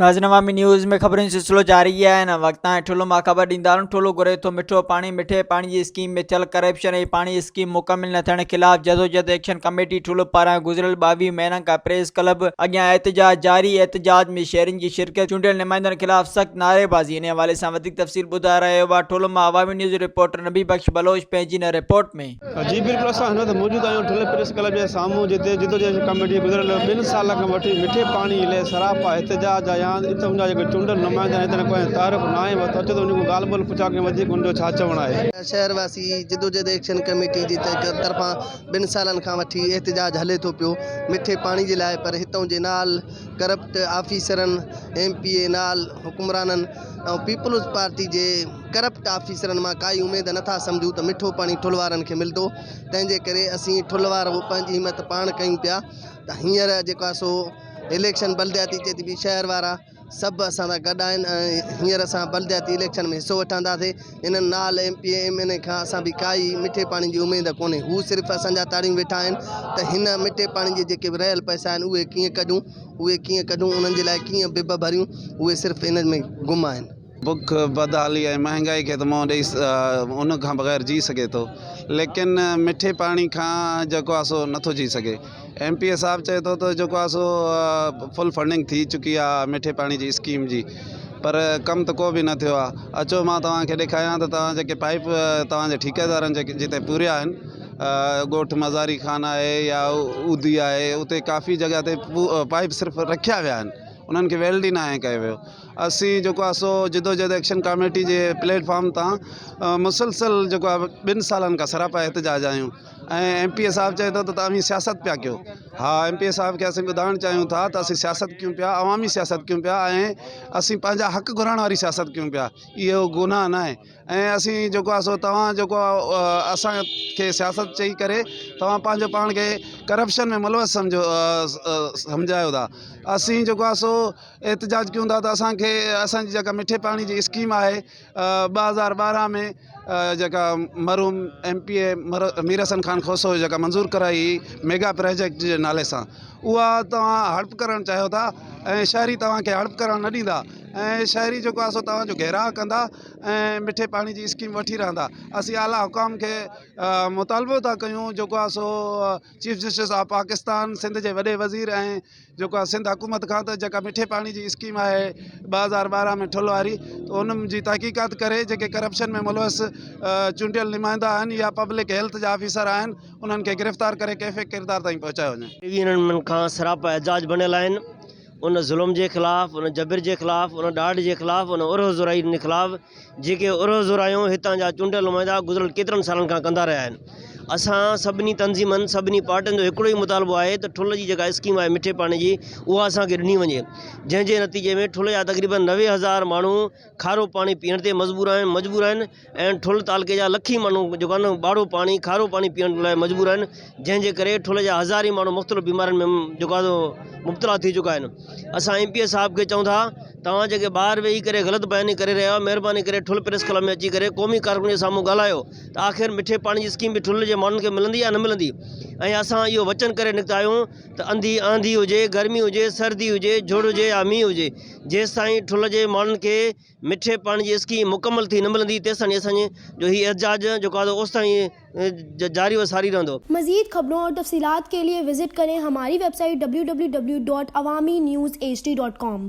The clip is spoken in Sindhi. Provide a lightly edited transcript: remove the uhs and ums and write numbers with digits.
ناظرين عوامي نيوز ۾ خبرن جو سلسلو جاري آهي هن وقت تائين ٺلهه مان خبر ڏيندا هلون ٺلهه گهري ٿو مٺو پاڻي مٺي پاڻي جي اسڪيم ۾ ٿيل ڪرپشن ۽ پاڻي اسڪيم مڪمل نه ٿيڻ خلاف جدوجھد ايڪشن ڪميٽي ٺلهه پاران گذريل 22 مهينن کان پريس ڪلب اڳيان احتجاج جاري احتجاج ۾ شهرين جي شرڪت چونڊيل نمائندن خلاف سخت نعريبازي انهي حوالي سان وڌيڪ تفصيل ٻڌائي رهيو آهي ٺلهه مان عوامي نيوز رپورٽر نبي بخش بلوچ پنهنجي هن رپورٽ ۾. جي بلڪل اسان هن وقت موجود آهيون ٺل پريس ڪلب جي سامهون جتي جدوجهد ڪميٽي گذريل ٻن سالن کان وٺي مٺي پاڻي لئه سراپا احتجاج آهي اتي ان جا جيڪي چونڊيل نمائندا آهن هتي ڪو تعارف ناهي ورتو اچو ته ان کان ڳالهه ٻولهه پڇا ڪيون وڌيڪ ان جو ڇا چوڻ آهي. شهر واسي جدوجهد ايڪشن ڪميٽي جي طرفان ٻن سالن کان وٺي احتجاج هلي ٿو پيو مٺي پاڻي جي لاء پر هتون جي نال ڪرپٽ آفيسرن ايم پي اي نال حڪمرانن ۽ پيپلز پارٽي جي ڪرپٽ آفيسرن مان ڪائي اميد نٿا سمجهون ته مٺو پاڻي ٺل وارن کي ملندو تنهن جي ڪري اسين ٺل وارو پنهنجي همت پاڻ ڪيون پيا ته هينئر جيڪو آهي سو اليڪشن بلدياتي چئي ٿي پئي شهر وارا سڀ اسان سان گڏ آهن ۽ هينئر اسان بلدياتي اليڪشن ۾ حصو وٺنداسين انهن نال M P A M N A کان اسان به ڪائي مٺي پاڻي جي اميد ڪونهي هو صرف اسان جا تاڙيون ويٺا آهن ته هن مٺي پاڻي جي جيڪي به رهيل پئسا آهن اهي ڪيئن ڪڍون اهي ڪيئن ڪڍون انهن جي لاء ڪيئن بب ڀريون اهي صرف انهن ۾ گم آهن. بک، بدحالي ۽ مهانگائي کي ته منهن ڏئي ان کان بغير جي سگهي ٿو ليڪن مٺي پاڻي کان جيڪو آهي سو نٿو جي سگهي ايم پي اي صاحب چئي ٿو ته جيڪو آهي سو فل فنڊنگ ٿي چڪي آهي مٺي پاڻي جي اسڪيم جي پر ڪم ته ڪو به نه ٿيو آهي اچو مان توهان کي ڏيکاريان ته توهان جيڪي پائپ توهان جي ٺيڪيدارن جيڪي جتي پوريا آهن ڳوٺ مزاري خان آهي يا اودي آهي اتي ڪافي جڳهه تي پائپ صرف رکيا ويا آهن انهن کي ويلڊ ئي ناهي ڪيو ويو اسين جيڪو آهي سو جدوجهد ايڪشن ڪاميٽي جي پليٽ فارم تان مسلسل جيڪو آهي ٻن سالن کان سراپا احتجاج آهيون ۽ ايم پي اي صاحب چئي ٿو ته توهين سياست پيا ڪيو ها ايم پي اي صاحب کي اسين ٻڌائڻ چاهيون ٿا ته اسين سياست ڪيون پيا عوامي سياست ڪيون پيا ۽ اسين پنهنجا حق گهرڻ واري سياست ڪيون پيا اهو گناهه ناهي ۽ اسين جيڪو آهي سو توهان جيڪو آهي اسان کي سياست چئي ڪري توهان پنهنجو پاڻ کي ڪرپشن ۾ ملوث سمجهو سمجهايو ٿا اسين جيڪو آهي سو احتجاج ڪيون ٿا ته اسان کي اسان جي جيڪا مٺي پاڻي جي اسڪيم آهي 2012 ۾ جيڪا مرحوم M P A Mir Hassan Khan Khoso جيڪا منظور ڪرائي هئي ميگا پراجيڪٽ جي نالي سان اها توهان هڙپ ڪرڻ چاهيو ٿا ۽ شهري توهان کي هڙپ ڪرڻ نه ڏيندا ۽ شهري جيڪو آهي سو توهان جو گهيراء ڪندا ۽ مٺي پاڻي جي اسڪيم وٺي رهندا اسين اعليٰ حڪام کي مطالبو ٿا ڪيون جيڪو آهي سو chief justice of Pakistan Sindh جي وڏي وزير ۽ جيڪو آهي سنڌ حڪومت کان ته جيڪا مٺي پاڻي جي اسڪيم آهي 2012 ۾ ٺل واري ته ان جي تحقيقات ڪري جيڪي ڪرپشن ۾ ملوث چونڊيل نمائندا آهن يا پبلڪ هيلٿ جا آفيسر آهن انهن کي گرفتار ڪري ڪيفي ڪردار تائين پهچايو وڃي. ٽيويهن کان سراپا احتجاج بڻيل آهن ان ظلم جي خلاف، ان جبر جي خلاف، ان ڏاڍ جي خلاف، ان ارهه زورائين جي خلاف جيڪي ارهه زورايون هتان جا چونڊيل نمائندا گذريل ڪيترن سالن کان ڪندا رهيا آهن. اسان سڀني تنظيمن، سڀني پارٽين جو هڪڙو ئي مطالبو آهي ته ٺل جي جيڪا اسڪيم آهي مٺي پاڻي جي اها اسان کي ڏني وڃي جنهن جي نتيجي ۾ ٺل جا تقريبن 90 هزار ماڻهو کارو پاڻي پيئڻ تي مجبور آهن مجبور آهن ۽ ٺل تعلقي جا لکين ماڻهو جيڪو آهي نه ٻاڙو پاڻي کارو پاڻي پيئڻ لاء مجبور آهن جنهن جي ڪري ٺل جا هزارين ماڻهو مختلف بيمارين ۾ جيڪو آهي سو مبتلا ٿي چڪا آهن اسان ايم پي اي صاحب کي چئون ٿا توهان جيڪي ٻاهر ويهي ڪري غلط بياني ڪري رهيا آهيو مهرباني ڪري ٺل پريس ڪلب ۾ اچي ڪري قومي ڪارڪن جي سامهون ڳالهايو ته آخر مٺي پاڻي جي اسڪيم به ٺل جي ماڻهن کي ملندي يا نه ملندي ۽ اسان اهو وچن ڪري نڪتا آهيون ته انڌي آنڌي هجي گرمي هجي سردي هجي جهڙ هجي يا مينهن هجي جيستائين ٺل جي ماڻهن کي مٺي پاڻي جي اسڪيم مڪمل ٿي نه ملندي تيستائين اسان جو هي احتجاج جيڪو آهي اوستائين جاري و ساري رهندو. مزيد خبرون اور تفصيلات کے لئے وزٽ ڪرين ھماري web site www.awamiNewsHD.com.